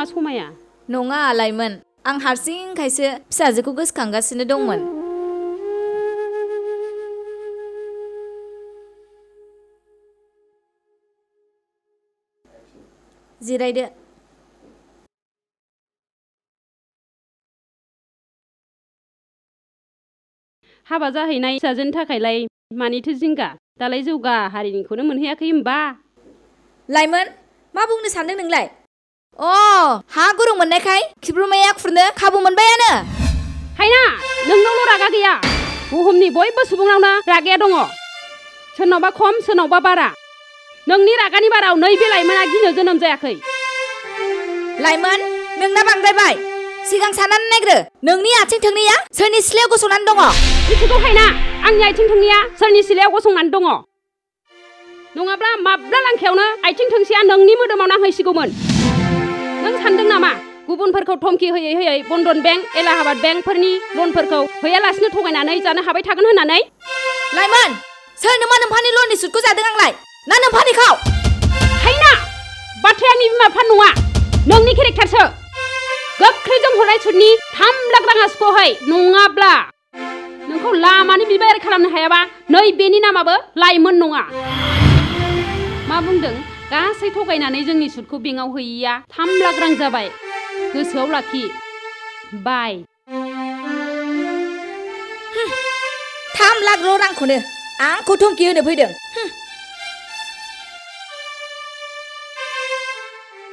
नङा समाया नङा लाइमोन आं हारसिंखायसो फिसाजोखौ गोसोखांगासिनो दंमोन जिरायदो हाबा जाहैनाय फिसाजोनि थाखायलाय मानिथो जिंगा दालाय जौगा हारिनिखौनो मोनहैयाखै होमबा लाइमोन मा बुंनो सानदों नोंलाय हा गुरुं मोननायखाय खिब्रुमाया खुरनो खाबु मोनबायानो हायना नोंनावल' रागा गैया बुहुमनि बयबो सुबुंनावनो रागाया दङ सोरनावबा खम सोरनावबा बारा नोंनि रागानि बाराव नैबे लाइमोना गिनो जोनोम जायाखै लाइमोन नोंना बांद्रायबाय सिगां साननानै नायग्रो नोंनि आथिं थोंनैया सोरनि सिलायाव गसंनानै दङ मिथिगौ हायना आंनि आथिं थोंनैया सोरनि सिलायाव गसंनानै दङ नङाब्ला माब्ला लांखायावनो आथिं थोंसेया नोंनि मोदोमाव नांहैसिगौमोन नों सानदों नामा गुबुनफोरखौ धमकी होयै होयै बन्धन बेंक एलाहाबाद बेंकफोरनि लनफोरखौ हैयालासिनो थगायनानै जानो हाबाय थागोन होननानै लाइमोन सोरनो मा नोम्फानि लननि सुदखौ जादों आंलाय ना नोम्फानिखौ हायना बाथ्राया आंनि बिमा बिफा नङा नोंनि केरेक्टारसो गोख्रैजों हरनाय सुदनि 3 लाख राङा सुख'है नङाब्ला नोंखौ लामानि बिबायारि खालामनो हायाबा नै बेनि नामाबो लाइमोन नङा मा बुंदों गासै थगायनानै जोंनि सुदखौ बेंकआव हैयैया 3 लाख रां जाबाय गोसोआव लाखि बाय 3 लाख रांखौनो आंखौ धमकी होनो फैदों